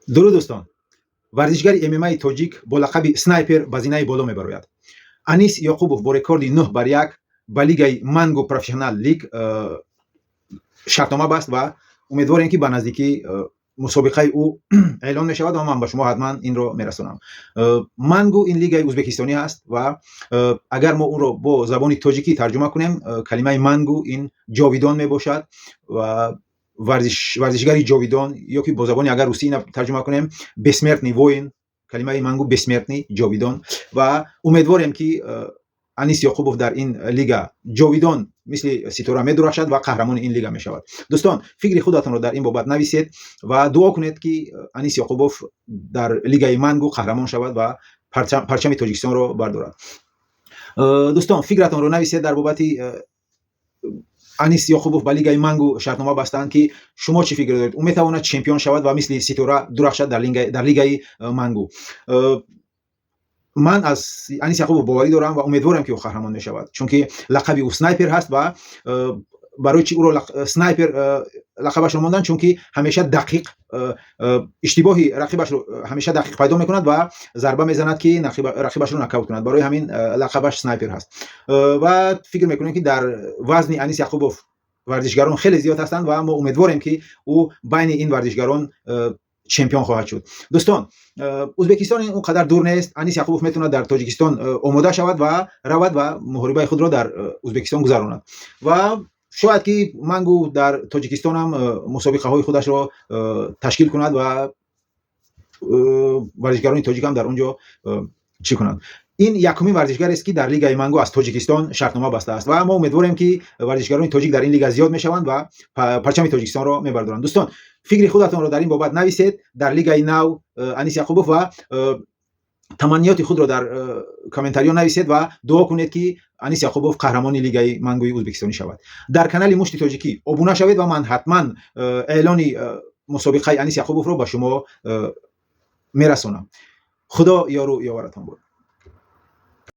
Дуруд, дӯстон! Варзишгари ММАи тоҷик бо лақаби Снайпер ба зинаи боло мебарояд. Анис Ёқубов бо рекорди 9 бар 1 ба лигаи Мангу Профессионал Лиг шартнома баст ва умедворем, ки ба наздикӣ мусобиқаи ӯ эълон мешавад ва ман ба шумо ҳатман инро мерасонам. Мангу ин лигаи узбекистонӣ ҳаст ва агар мо онро бо забони тоҷикӣ тарҷума кунем, калимаи мангу ин ҷовидон мебошад ва варзишгари ҷовидон ё ки бо забони агар русӣ тарҷума кунем, бессмертный воин. Калимаи мангу бессмертный, ҷовидон. Ва умедворем, ки Анис Ёқубов дар ин лига ҷовидон мисли ситора медурахшад ва қаҳрамони ин лига мешавад. Дӯстон, фикри худатонро дар ин бобат нависед ва дуо кунед, ки Анис Ёқубов дар лигаи Мангу қаҳрамон шавад ва парчами Тоҷикистонро бардорад. Дӯстон, фикратонро нависед дар бобати Анис Ёқубов ба лигаи Мангу шартнома бастанд, ки шумо чӣ фикр доред? Ӯ метавонад чемпион шавад ва мисли ситора дурахшад дар лигаи Мангу? Ман аз Анис Яқубов боварӣ дорам ва умедворам, ки ӯ қаҳрамон мешавад, чунки лақаби ӯ Снайпер ҳаст. Ва барои чӣ ӯро Снайпер лақабашро монданд? Чунки ҳамеша дақиқ иштибоҳи рақибашро ҳамеша дақиқ пайдо мекунад ва зарба мезанад, ки рақибашро нокаут кунад. Барои ҳамин лақабаш Снайпер ҳаст. Ва фикр мекунем, ки дар вазни Анис Яқубов варзишгарон хеле зиёд ҳастанд ва мо умедворем, ки ӯ байни ин варзишгарон чемпион хоҳад шуд. Дӯстон, Узбекистон ин он қадар дур нест. Анис Яқубов метавонад дар Тоҷикистон омода шавад ва равад ва муҳорибаи худро дар Узбекистон гузаронад. Ва шояд ки Мангу дар Тоҷикистонам мусобиқаҳои худашро ташкил кунад ва варзишгарони тоҷикам дар он ҷо чӣ кунанд. Ин якумин варзишгарест, ки дар лигаи Мангу аз Тоҷикистон шартнома бастааст, ва мо умедворем, ки варзишгарони тоҷик дар ин лига зиёд мешаванд ва парчами Тоҷикистонро мебардоранд. Дӯстон, фикри худатонро дар ин бобат нависед дар лигаи нав Анис Яқубов ва таманниёти худро дар комментариё нависед ва дуо кунед, ки Анис Яқубов қаҳрамони лигаи Мангуи узбекистонӣ шавад. Дар канали Мушти Тоҷикӣ обуна шавед ва ман ҳатман эълони мусобиқаи Анис Яқубовро ба шумо мерасонам. Худо ёру ёваратон бод.